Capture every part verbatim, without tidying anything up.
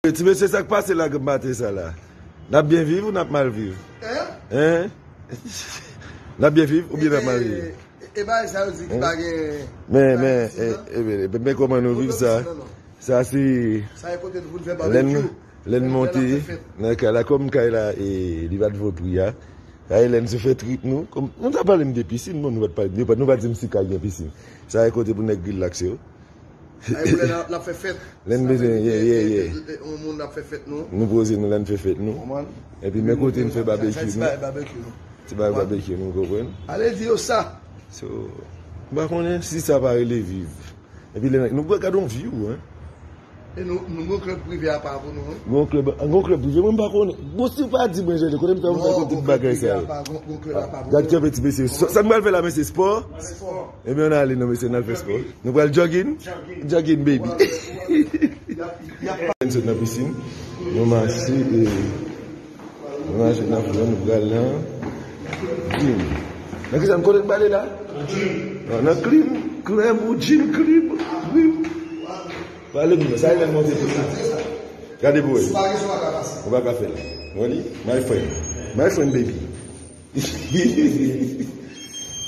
Ti mesye, sa k pase la, granm maten sa la? N ap byen viv ou n ap mal viv? Hein? Hein? N ap byen viv oubyen n ap mal viv? E, e bagay sa yo di ki pa gen... Men, men, e, e, men, men kòman nou viv sa? Sa se... Sa e kote nou vin fè lè n, barbecue. Lè n monte nan kay la, kòm kay la, e, li pa t votou ya. Sa e lè n sou fè trip nou. Kòm, nou ta pale m de pisin, bon, nou pa t pale, nou pa, nou pa di m si kay gen pisin. Sa e kote pou nèg rilakse yo. Ay, pou lè n ap, n ap fè fèt. Lè n bezwen, ye, ye, ye. Yon moun ap fè fèt nou. Nou poze nou, lè n fè fèt nou. Konprann? Epi men kote n fè babekyou nou. Ti bagay babekyou nou, konprann? Ale di yo sa. So, m pa konnen si sa pa rele viv. Epi lè nou gade yon view, hein. E nou, nou gon klèb prive apa pou nou, wi. Gon klèb, gon klèb prive, mwen m pa konnen. Bon, si w pa di mwen, Jèjè, kote m fè, m fè kote bagay sa yo. Gon klèb apa pou nou. Gad kanpe ti mesye. Sa, sa n pral fè la, mesye, spò? Spò. Ebyen, ann ale non, mesye, n al fè spò. Nou pral jogging? Jogging, baby. N sot nan pisin. Nou mache, e, nou mache nan flan, nou pral nan gym. Nan kisa n kote n pale la? Nan, nan klim, klim, ou gym, klim, gym. Pale m non, sa e lè n monte pisin. Gade pou wè. Ou pa ka fè la. Ou wè li? My friend. My friend, baby.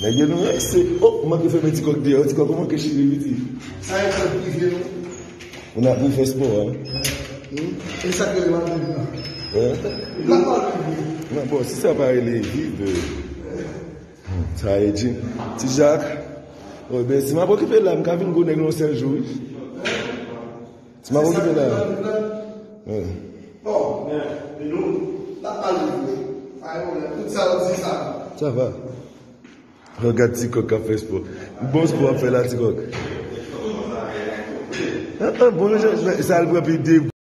Nèg yo nou rense. Oh, manke fèmen ti kòk deyò. Ti kòk ou manke chire piti. Sa e kòk prive nou. Ou nan pou fè spò, hein? Hmm? E sa k rele mal viv nan? Hein? Nan mal viv. Non, bon, si sa pa rele viv, euh, hmm, sa e di. Ti Jak. Oh, ben, si m ap okipe la, m ka vin gwo nèg nan yon sèl jou, wi. Ti m ap okipe la. Bon, men, men nou, n ap pale vre. Pa gen pwoblèm. Tout sa yo di sa. Sa va. Gad ti kòk k ap fè spò. Bon spò ap fè la, ti kòk. Ah, ah, bon, sa al pran pi de